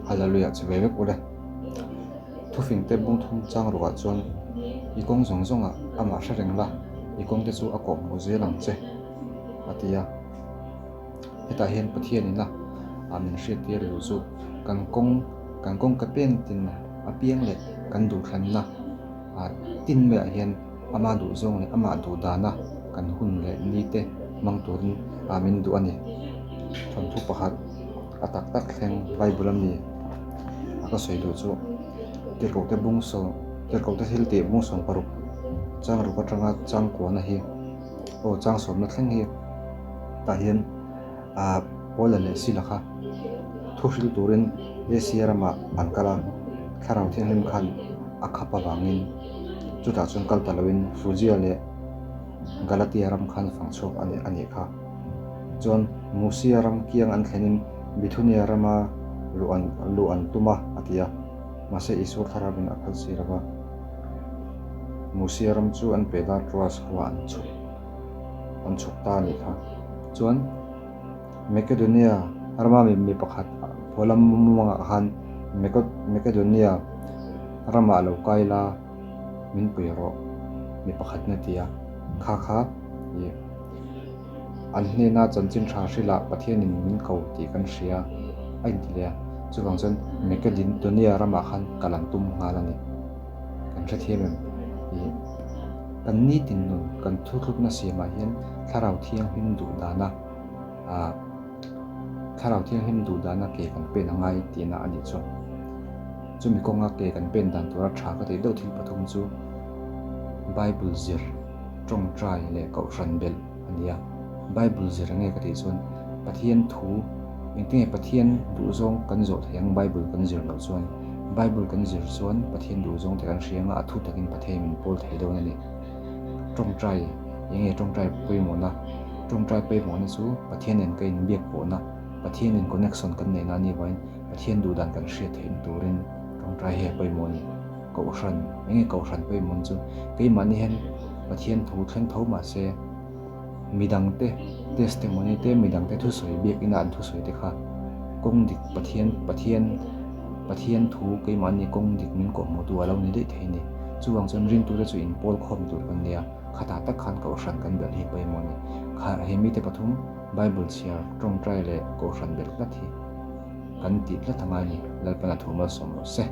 Hallelujah chibai vek ule. Thufingte bung thum chang ruah chuan i kawng zawng zawngah amah hre reng la, i kawngte chu a kawhhmuh zel ang che, a ti a. Hetah hian Pathian ina ah min hriattir duh chu kan kawng, kan kawngka pen tin apiang leh kan duhthlanna ah tin maiah hian ama duhzawng leh amah duh dana kan hun leh nite hmang turin ah min duh a ni. Thawnthu pakhat a tak tak thleng Bible a mi a ka sawi duh chu Tirhkohte bung sawm Tirhkohte thil tih bung 60 chang ruk atanga chang kuahna hi aw chang sawmna thleng hi tah hian ah Paula leh Sila kha thu hril turin Asia ramah an kal a, Thlarau Thianghlim khan a khap avangin chutah chuan kal ta loin Phrygia leh Galatia ram khan fang chhuak a nih kha. Chuan Musia ram kiang an thlenin Bithunia rama luh an luh an tum a, a ti a. Mahse Isua thlarauin a phal si lo va. Musia ram chu an pehla Troas khua an chhuk an chhuk ta a nih kha. Chuan Makedonia rama mi pakhat Paula mumangah khan Makedonia ramah lo kai la, min pui rawh mi pakhat na ti a, kha kha i an hnena chanchin tha hrilah Pathianin min ko tih kan hria a inti leh a, chuvang chuan Makedonia ramah khan kal an tum nghal a ni. Kan hrethiam em? I kan nitin nun kan thuthlukna siamah hian Thlarau Thianghlim duh dana ah Thlarau Thianghlim duh dana ke kan pen a ngai tihna a nih chu. Chumi kawnga ke kan pen dan tura tha ka tih deuh thil pathum chu Bible zir, tawngtai leh kohhran belh a ni a. Bible zir nge ka tih chuan Pathian thu engtinge Pathian duhzawng kan zawh thei ang Bible kan zir loh chuan Bible kan zir chuan Pathian duhzawng te kan hria anga a thu takin Pathian min pawl thei dawn a ni. Tawngtai enge tawngtai pawimawhna? Tawngtai pawimawhna chu Pathian nen ka inbiak pawhna, Pathian nen connection kan neihna a nih avangin Pathian duh dan kan hriat theih na turin tawngtai hi a pawimawh a ni. Kohhran, enge kohhran pawimawh chu keimahni hian Pathian thu thleng tho mah se midangte testimony te midangte thusawi biakina an thusawi te kha kawng dik Pathian Pathian Pathian thu keimahni kawng dik min kawhhmuhtu a lo ni daih thei a ni. Chuvang chuan ringtute chu inpawl khawm tur kan nia, khatah tak khan kohhran kan belh hi pawimawh a ni. Kha he mite pathum Bible chhiar tawngtai leh kohhran belh tlat hi. Kan tih tlat a ngai ni, Lalpan a thu malsawm rawh se.